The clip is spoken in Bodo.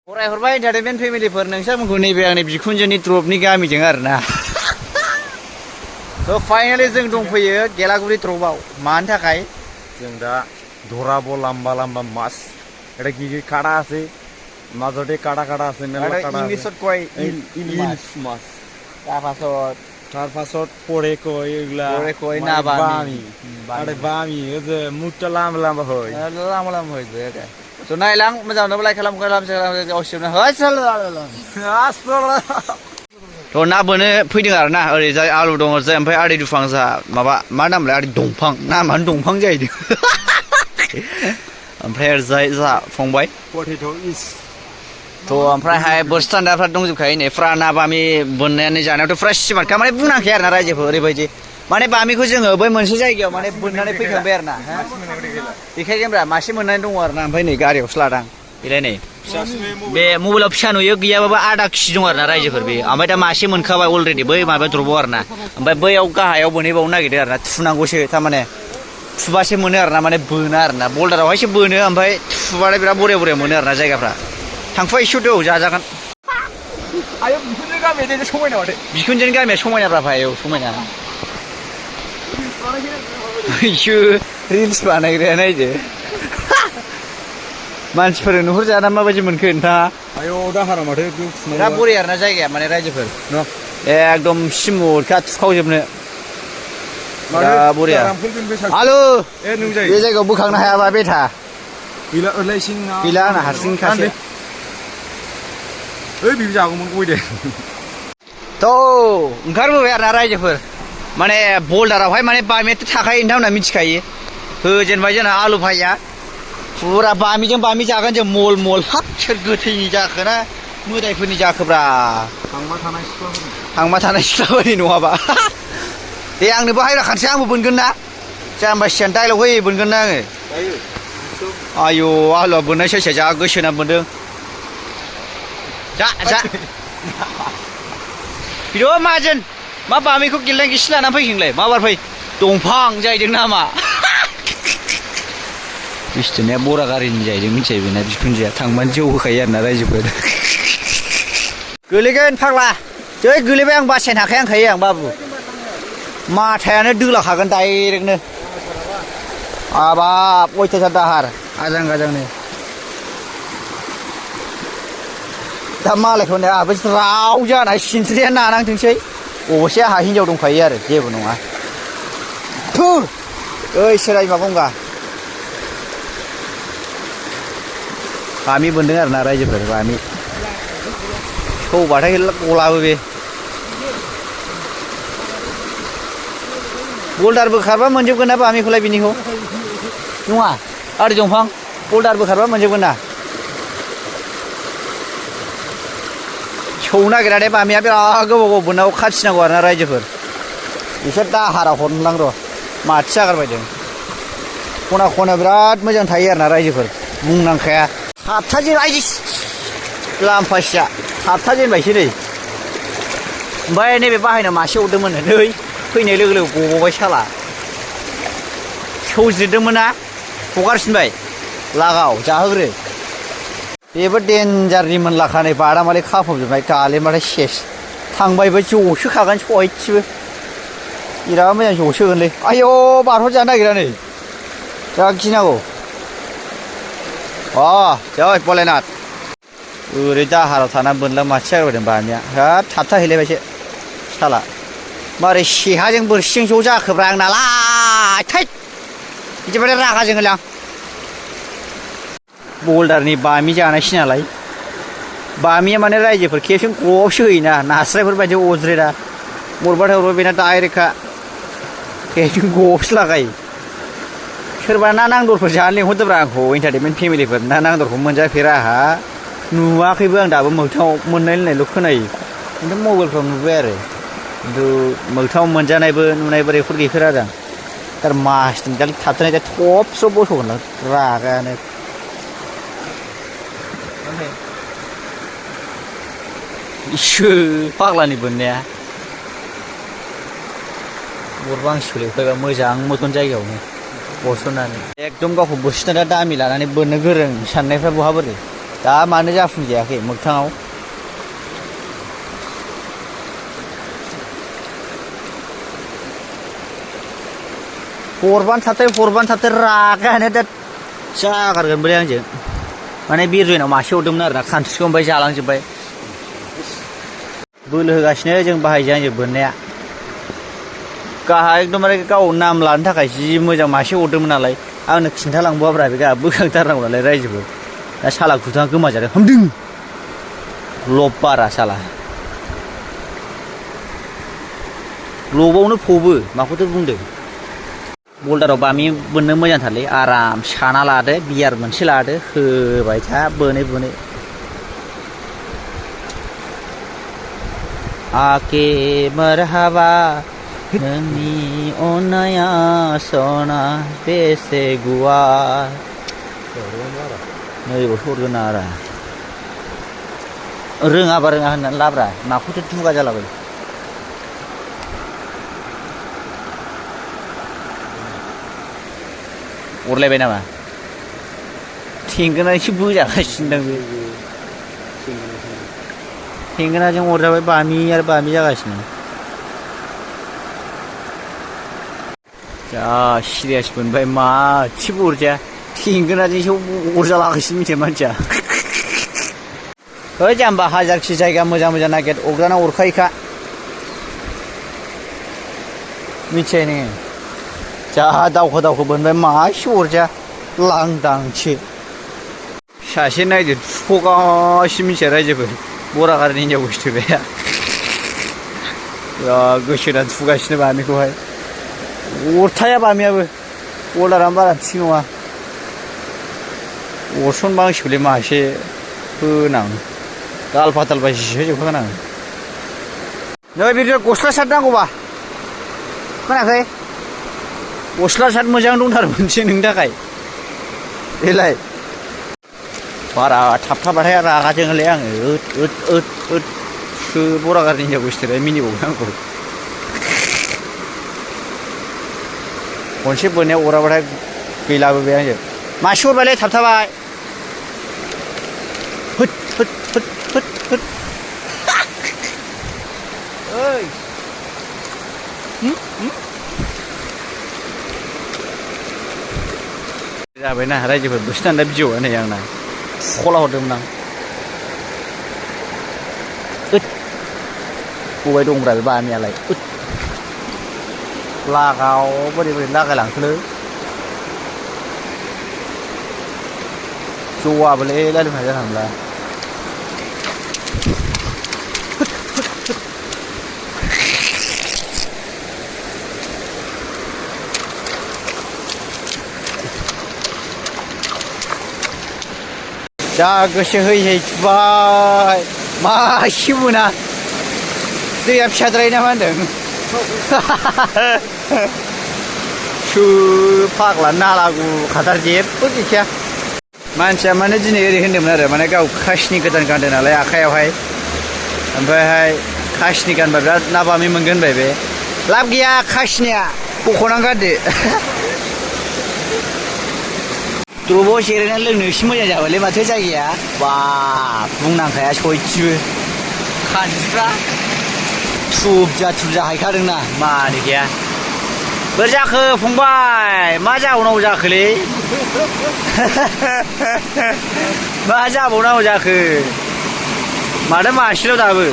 फरायहरबाय एन्टारटेनमेन्ट फेमिलिफोर नोंसोरमोनखौ नैबे आंनि बिखुनजोनि द्रपनि गामिजों आरोना थ' फाइनालि जों दंफैयो गेलागुरि द्रपआव मानि थाखाय जों दा ধরাবো লম্বা লম্বা মাছ এটা কি কি কাটা আছে মাঝতে কাটা কাটা আছে মেলা কাটা ইংলিশত কয় ইলিশ মাছ তার পাছত পরে কই এগুলা পরে কই না বামি আরে বামি ওই যে মুখটা লাম্বা লাম্বা হয় লাম্বা লাম্বা হয় যে তো নাইলাं मोजां नुबालाय खालाम असिबना है थ' ना बोनो फैदों आरो ना ओरैजाय आलु दङ ओरैजाय ओमफ्राय आदै दुफां जा माबा मा नामलाय आदै दंफां नामानो दंफां जाहैदों ओमफ्राय ओरैजाय जा फंबाय पटेट' इस थ' ओमफ्रायहाय बोरस्तान्दाफ्रा दंजोबखायो नै फ्रा ना बामि बोननानै जानायावथ' फ्रा सिमार्टखा माने बुंनांखाया आरो ना रायजोफोर ओरैबायदि माने बामिखौ जोङो बै मोनसे जायगायाव माने बोननानै फैखांबाय आरो ना देखायगोनब्रा मासे मोननानै दङ आरो ना ओमफ्राय नै गारियावसो लादां बेलाय नै बे मबाइलाव फिसा नुयो गैयाबाबो आधा केजि दं आरो ना रायजोफोर बे ओमफ्राय दा मासे मोनखाबाय अलरेडि बै माबायाव द्रपआव आरो ना ओमफ्राय बैयाव गाहायाव बोनहैबावनो नागिरदों आरो ना थुनांगौसो थारमाने थुबासो मोनो आरो ना माने बोना आरो ना बल्दारावहायसो बोनो ओमफ्राय थुबाथाय बिराद बरिया बरिया मोनो आरो ना जायगाफ्रा थांफा इसुद' जाजागोन आयो बिखुनजो गामिया समायना माथो बिखुनजोनि गामिया समायनाब्रा भाइ औ समायना इसु रिल्स बानायग्राया नायदो मानसिफोर नुहुरजाना माबायदि मोनखो नोंथाङा आयो दाहारा माथो बिराद बरिया आरो ना जायगाया माने रायजोफोर एकदम स्मुथखा थुखावजोबनो बिराद बरिया आलु बे जायगायाव बोखांनो हायाबा बेथा गैला आंना हारसिंखासो ओइ बिबो जागौमोन गय दे थ' ओंखारबोबाय आरो ना रायजोफोर माने बल्दारावहाय माने बामियाथ' थाखायो नोंथांमोना मिथिखायो होजेनबाय जोंना आलु भाइया फुरा बामिजों बामि जागोन जों मल मल हाब सोर गोथैनि जाखो ना मोदायफोरनि जाखोब्रा थांबा थानाय सिख्लाफोरनि नङाबा दे आंनोबो हायरा खानसै आंबो बोनगोन ना जाम्बा सियान दाइलग होयो बोनगोन ना आङो आयु आलुआ बोननाय साइसआ जा गोसो होना बोनदों जा जा बिद' माहाजोन मा बामिखौ गिलाय गिसि लानानै फैखोंलाय माबार फै दंफां जाहैदों नामा बिस्थुनाया बरा गारिनि जाहैदों मिथिबाय बेना बिखुनजोआ थांबानो जौ होखायो आरोना रायजोफोर गोलैगोन फाग्ला जै गोलैबाय आं बासायनो हाखाया होनखायो आं बाबु माथायानो दोलाखागोन डाइरेक्टनो हाबाब अयथासार दाहार आजां गाजांनो दा मालायखौ नै आहाबो ज्राव जानाय सिनस्रिया नानांथोंसै अबसे आंहा हिनजाव दंखायो आरो जेबो नङा थुर ओइ सोराय मा गंगा बामि बोनदों आरो ना रायजोफोर बामि सौबाथाय गलाबो बे बल्दार बोखारबा मोनजोबगोन ना बामिखौलाय बिनिखौ नङा आरो दंफां बल्दार बोखारबा मोनजोबगोन ना सौ नागिरा दे बामिया बिराद गोबाव गोबाव बोननांगौ खाथिनांगौ आरो ना रायजोफोर बिसोर दाहारा हरनोलां र' माथि जागारबायदों खना खना बिराद मोजां थायो आरो ना रायजोफोर बुंनांखाया हाबथाजेन आइदि लाम्फासिया हाबथाजेनबायसो नै ओमफ्राय नैबे बाहायना मासे हरदोंमोन नै फैनाय लोगो लोगो गबावबाय साला सौज्रिदोंमोन ना हगारफिनबाय लागाव जाहोग्रो बेबो देन्जारनि मोनलाखानाय बादामालि खाफबजोबनाय गालेमाथाय सेस थांबायबो जसोखागोन सयथिबो बिराद मोजां जसोगोनलै आयौ बारहरजानो नागिरा नै जा गिनांगौ जय भलेनाथ ओरै दाहाराव थानानै बोनला माथि जाग्रोदों बामिया हाब थाबथाहैलायबायसो साला मारै सेहाजों बोरसिजों ज' जाखोब्रा आंनालाय थैद बिदिबाथाय रागा जोङोलां आं बल्दारनि बामि जानायसै नालाय बामिया माने रायजोफोर खेबसेनो गबसो होयोना नास्रायफोर बायदि अज्रेदा हरबाथाय हरबाय बेना डाइरेक्टखा खेबसेनो गबसो लागायो सोरबा ना नांदरफोर जानो लिंहरदोंब्रा आंखौ एन्टारटेनमेन्ट फेमिलिफोर ना नांदरखौ मोनजाफेरा आंहा नुवाखैबो आं दाबो मोगथाङाव मोननाय लोंनायल' खोनायो खिन्थु मबाइलफ्राव नुबाय आरो खिन्थु मोगथाङाव मोनजानायबो नुनायबो रेकर्ड गैफेरा आरो आं थार मासथिं दाल थाबथानाय दा थब स्र' बस'गोन आं रागायानो इसु फाग्लानि बोननाया गरबा आं सोलिफैबा मोजां मथन जायगायावनो बस'नानै एकदम गावखौ बोरसिना दामि लानानै बोननो गोरों साननायफ्रा बहा बोरै दा मानो जाफुंजायाखै मोगथाङाव हरबानो थाबथाय रागायानो दा जागारगोन बोलै आंजों माने बिरजयनाव मासे हरदोंमोन आरोना खानस्रिखौ ओमफ्राय जालांजोब्बाय बोलो होगासिनो जों बाहायजों आंजों बोननाया गाहा एकदमबारे गाव नाम लानो थाखाय जि मोजां मासे हरदोंमोन नालाय आंनो खिन्थालांबावाब्रा बे गाहा बोखांथारनांगौ नालाय रायजोबो दा साला खुथाङा गोमाजादों हामदों लब बारा साला लबावनो फबो माखौथो बुंदों बल्दाराव बामि बोननो मोजांथारलै आराम साना लादो बियार मोनसे लादो होबाय था बोनै बोनै आके मरहाबा नोंनि अननाया सना बेसे गुवार नैबावसो हरगोन आरो रोङाबा रोङा होननानै लाब्रा माखौथो दुगा जालाबायो अरलायबाय नामा थेंगोना एसे बोजागासिनो दां बे थेंगोनाजों अरजाबाय बामि आरो बामि जागासिनो जा सिरियास मोनबाय मासेबो अरजाया थेंगोनाजोंसो अरजालागासिनो मिथिबाय मानसिया है जाम्बा हाजारखि जायगा मोजां मोजां नागिर अरजाना अरखायोखा मिथिबाय नोङो जा दावखो बोनबाय मासे अरजाया लांदांसो सासे नायदो थुख'गासिनो मिथिया रायजोफोर बरागारिनि हिनजाव गोसोथोबाया बिराद गोसो होनानै थुगासिनो बामिखौहाय अरथाया बामियाबो बल्दारानो बारा थिग नङा अरसनबांसिगौलै मासे होनां गाल फाथाल बायदिसो जोबखागोन आं नै बिदिनो गस्ला सार्ट नांगौबा खोनायाखै गस्ला सार्ट मोजां दंथारोमोनसो नोंनि थाखाय बेलाय बारा थाबथाबाथाय रागा जोङोलै आङो बरागारिनि हिनजाव गोसोथोनाय मिनिबावबाय आंखौ खनसे बोननायाव अराबाथाय गैलाबो बे आंजों मासे हरबायलै थाबथाबाय ओइ जाबायना रायजोफोर बोसोरना भिडिअआ नै आंना खला हरदोंमोन आं बबाय दंब्रा बे बामियालाय लागाव बोरै लागायलांखोलै जवाबोलै रायज्लायनो जानांला जा गोसो होयै थुबाय मासे मोना दैया फिसाद्राय ना मा होनदों फाग्ला नालागु खाथार जेबो गैखाया मानसिया माने दिनै ओरै होन्दोंमोन आरो माने गाव खासिनि गोदान गानदों नालाय आखाइयावहाय ओमफ्रायहाय खासिनि गानबा बिराद ना बामि मोनगोन होनबाय बे लाब गैया खासिनिया बख'नानै गानदो द्रबाव जिरायनानै लोंनो एसे मोजां जाबायलै माथो जायगाया बा बुंनांखाया सयथिबो खानस्रिफ्रा थुबजा हायखादोंना मानो गैया बोरै जाखो फंबाय मा जाबावनांगौ जाखोलै मा जाबावनांगौ जाखो माथो मासेल' दाबो